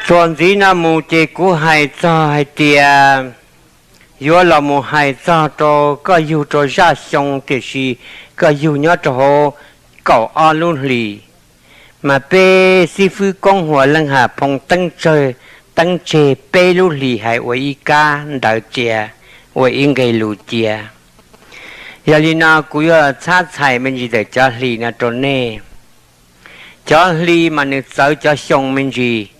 Txuas ntxiv no mus ces kuv hais txog hais tias, yuav los mus hais txog rau koj yug rau zaj xyoo, tiam sis koj yug nyob rau hauv kaum ob lub hlis, mas peb xib fwb Koob Huas Leej Ham Phoo teeb tseg, teeb tseg peb lub hlis hais ua ib kab ntawv cia, ua ib nqe lus cia. Yog li no kuv yuav txhab txhais me ntsis ntawm cov hlis no rau nej. Cov hli mas nws txawv cov xyoo me ntsis.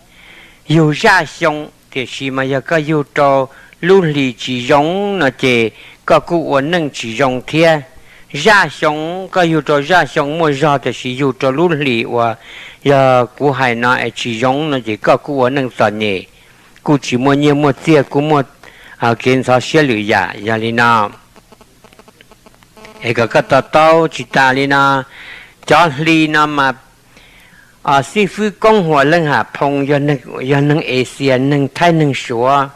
Yug zaj xyoo, tiam sis mas yog koj yug rau lub hlis tsis zoo no ces koj kuj ua neej tsis zoo thiab. Zaj xyoo, koj yug rau zaj xyoo muaj zog, tiam sis yug rau lub hlis uas yog kuv hais no es tsis zoo no ces koj kuj ua neej txom nyem, kuj tsis muaj nyiaj muaj txiaj, kuj muaj kev ntxhov siab lwm yam. Yog li no es kom koj to taub tsis tas li no, cov hli no mas xib fwb Koob Huas Leej Ham Phoo yog neeg Axias, neeg Thaib, neeg Suav,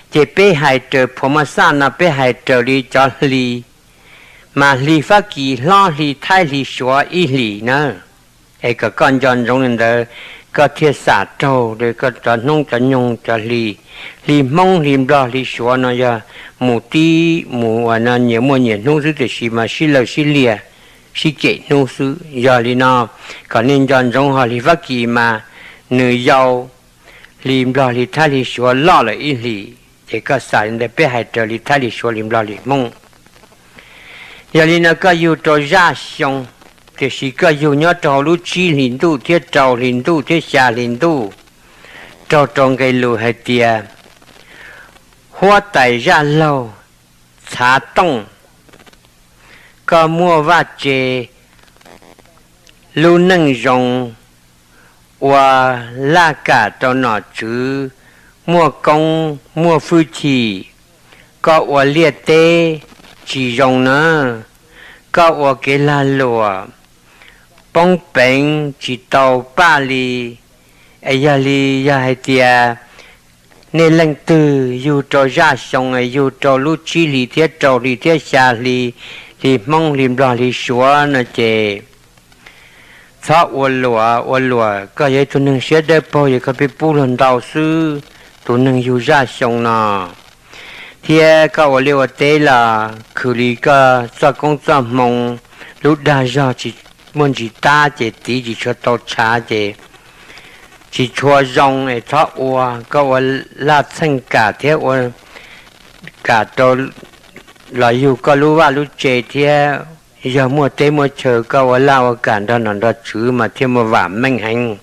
ces peb hais raws phuam maj xaj no peb hais raws li cov hli, mas hli Fab Kis hlob, hli Thaib, hli Suav ib hlis na. Es kom koj nco ntsoov li ntawd, koj thiaj xam raug koj cov hnub cov nyoog cov hli. Hli Hmoob, hli Nplog, hli Suav no yog mus tib mus uas no nyias muaj nyias hnub xwb, tiam sis mas sib law sib liag, sib cem hnub xwb. Yog li no kom nej nco ntsoov, ho hli Fab Kis mas nws yau, hli Nplog, hli Thaib, hli Suav loj lawm ib hlis, ces koj xam li ntawd, peb hais raws li Thaib, li Suav, li Nplog, li Hmoob. Yog li no koj yug rau zaj xyoo, tiam sis koj yug nyob rau hauv lub tsib hlis ntuj thiab rau hli ntuj thiab xya hli ntuj, raug rau nqe lus hais tias huab tais zaj laug txhav tooj, koj muaj vaj tse, lub neej zoo, ua laj kam rau nom tswv, muaj koob muaj hwj chim, koj ua liaj teb tsis zoo na, koj ua kev lag luam, poob peev tsis tau paj li. Es yog li, yog hais tias nej leej twg yug rau zaj xyoo, yug rau lub tsib hli thiab rau hli thiab xya hli, hli Hmoob, hli Nplog, hli Suav no ces txhob ua luam, ua luam koj yog ib tug neeg siab dawb paug, yog koj pheej pub luag ntau xwb, tus neeg yug zaj xyoo no. Thiab koj ua liaj ua teb los khwv li koj txoj koob txoj hmoo, lub dag zog tsis muaj ntsis tab ces tiv tsis tshua tau tshav ces tsis tshua zoo es txhob ua. Koj ua laj txheej kam thiab ua kam rau los yug koj lub vaj lub tse thiab, yog muaj teb muaj chaw koj ua laj ua kam nrog nom nrog tswv mas thiaj muaj vam meej heev.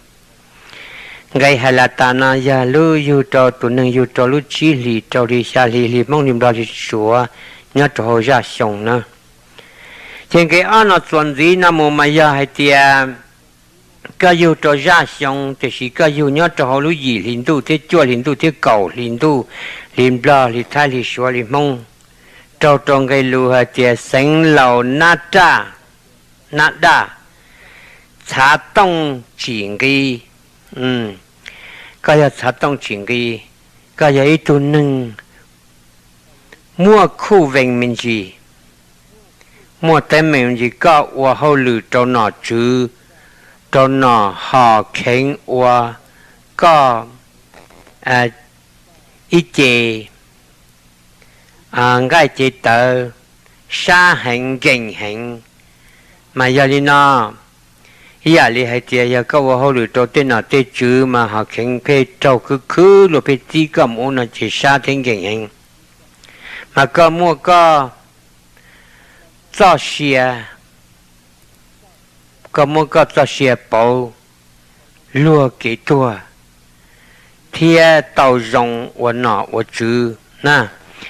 Nqe hais las tas no yog lub yug rau tus neeg yug rau lub tsib hlis rau hli xya hli, hli Hmoob, hli Nplog, hli Suav, nyob rau hauv zaj xyoo na. Ces nqe ob no txuas ntxiv no mus mas yog hais tias koj yug rau zaj xyoo, tiam sis koj yug nyob rau hauv lub yim hli ntuj thiab cuaj hli ntuj thiab kaum hli ntuj, hli Nplog, hli Thaib, hli Suav, hli Hmoob, raug rau nqe lus hais tias xeev laus nab raj, nab daj, txhav tooj tsim nqi. Koj yog txhav tooj tsim nqi, koj yog ib tug neeg muaj khuj vees me ntsis, muaj teeb meem me ntsis, koj ua hauj lwm rau nom tswv, rau nom hom kheev ua koj ib ce nqaij ce tawv, sab heev nkees heev. Mas yog li no, ib yam li hais tias yog koj ua hauj lwm rau tej nom tej tswv mas hom kheev pheej raug khwv khwv luag pheej txib koj mus ub no ces sab thiab nkees heev. Mas koj muaj koj txoj sia, koj muab koj txoj sia pauv luag kev tuag thiab tau zoo ua nom ua tswv na.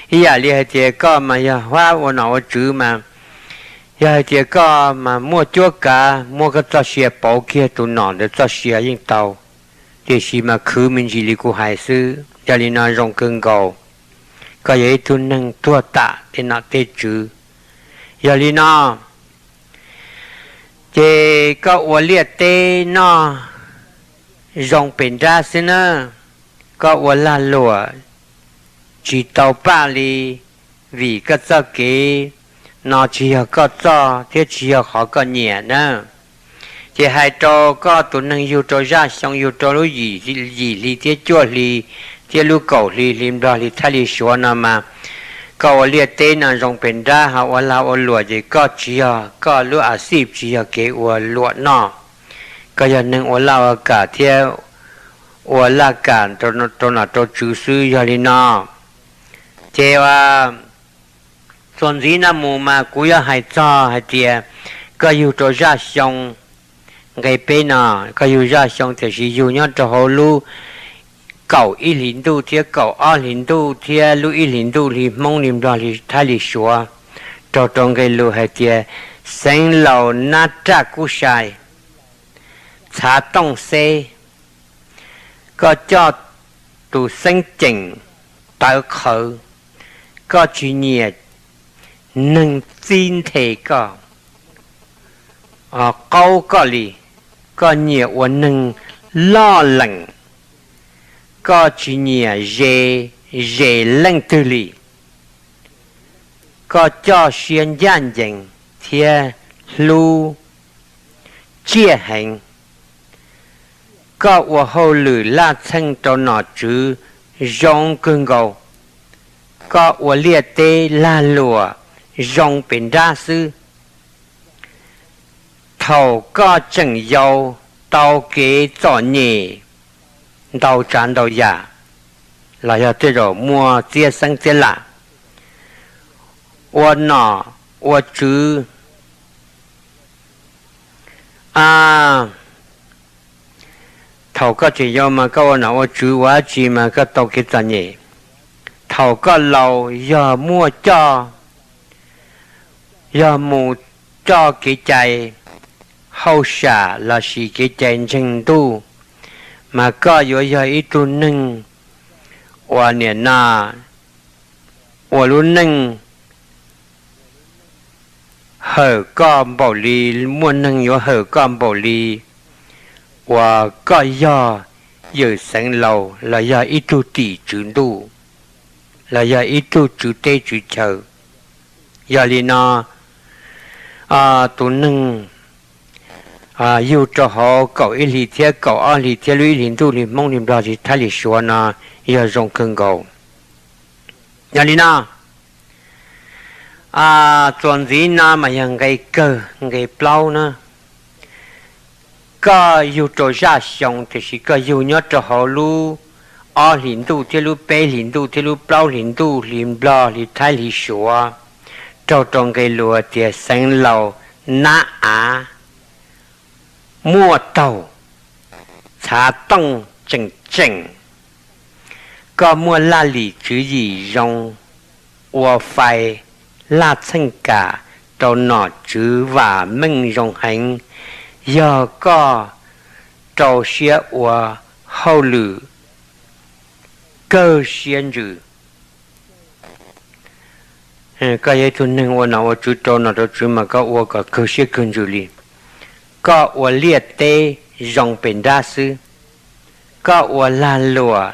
Ib yam li hais tias koj mas yog fab ua nom ua tswv mas, yog hais tias koj mas muaj cuab kav muab koj txoj sia pauv kiag tus nom ntawd txoj sia yeej tau, tiam sis mas khwv me ntsis li kuv hais xwb. Yog li no zoo kawg nkaus, koj yog ib tug neeg tuag tam tej nom tej tswv. Yog li no ces koj ua liaj teb noj zoo pes nrab xwb na, koj ua lag luam tsis tau paj li, vim koj txoj kev no tsis yog koj txoj thiab tsis yog qhov koj nyiam na. Ces hais rau koj tus neeg yug rau zaj xyoo, yug rau lub yim hli thiab cuaj hli thiab lub kaum hli, hli nplog hli thaib hli suav no mas, koj ua liaj teb no zoo pes nrab ho ua lag ua luam ces koj tsis yog, koj lub a xij tsis yog kev ua luam noj. Koj yog neeg ua laj ua kam thiab ua laj kam rau nom rau tswv xwb. Yog li no ces txuas ntxiv no mus mas kuv yuav hais txog hais tias koj yug rau zaj xyoo nqe peb no, koj yug zaj xyoo tiam sis yug nyob rau hauv lub kaum ib hlis ntuj thiab kaum ob hlis ntuj thiab lub ib hlis ntuj hli Hmoob hli Nplog hli Thaib hli Suav, raug rau nqe lus hais tias xeev laus nab raj kub sai, txhav tooj xeb, koj coj tus xeeb ceem tawv qhawv, koj tsis nyiam neeg txib nthe koj, qaub koj li, koj nyiam ua neeg loj leem, koj tsis nyiam ze zes leej twg li, koj coj siab ncaj ncees thiab hlub tsiaj heev, koj ua hauj lwm laj txheej rau nom tswv zoo kawg nkaus, koj ua liaj teb lag luam zoo pes nrab xwb. Thaum koj tseem yau tau kev txom nyem ntau tsav ntau yam, los yog tej zaum muaj txiab xeeb txiab lam, ua nom ua tswv. Thaum koj tseem yau mas koj ua nom ua tswv ua dab tsi mas koj tau kev txom nyem. Thaum koj laus yog muaj coj, yog mus coj kev cai hauj sam lossis kev cai ntseeg ntuj, mas koj yuav yog ib tug neeg uas niam no ua lub neej hawm koj npaum li, muaj neeg yuav hawm koj npaum li uas koj yog yawm xeev laus los yog ib tug tim tswv ntuj los yog ib tug tswv teb tswv chaw. Yog li no, tus neeg yug rau hauv kaum ib hlis thiab kaum ob hlis thiab lub ib hlis ntuj hli Hmoob hli Nplog hli Thaib hli Suav no yog zoo kawg nkaus. Yog li no, txuas ntxiv no mas yog nqe kawg, nqe plaub na. Koj yug rau zaj xyoo tiam sis koj yug nyob rau hauv lub ob hlis ntuj thiab lub peb hlis ntuj thiab lub plaub hlis ntuj hli Nplog hli Thaib hli Suav, raug rau nqe lus tias xeev laus nab av, muaj taug, txhav tooj tseem tseem. Koj muaj laj lim tswv yim zoo, ua fais laj txheej kam rau nom tswv vam meej zoo heev. Yog koj rau siab ua hauj lwm kawg siab ntsws, koj yog ib tug neeg ua nom ua tswv rau nom rau tswv mas koj ua kom kawg siab kawg ntsws li. Koj ua liaj teb zoo pes nrab xwb, koj ua lag luam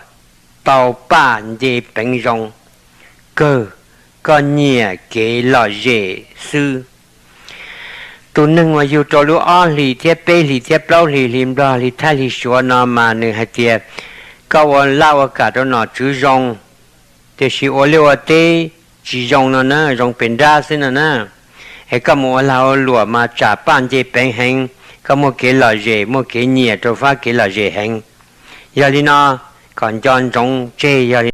tau paj nce peev zoo kawg, koj nyiam kev lom zem xwb. Tus neeg uas yug rau lub ob hlis thiab peb hlis thiab plaub hlis hli Nplog hli Thaib hli Suav no mas nws hais tias koj ua laj ua kam rau nom tswv zoo, tiam sis ua liaj ua teb tsis zoo no na, zoo pes nrab xwb no na. Es koj mus ua lag ua luam mas tsam paj nce peev heev, koj muaj kev lom zem, muaj kev nyiam rau fab kev lom zem heev. Yog li no, kom nco ntsoov tseg yog li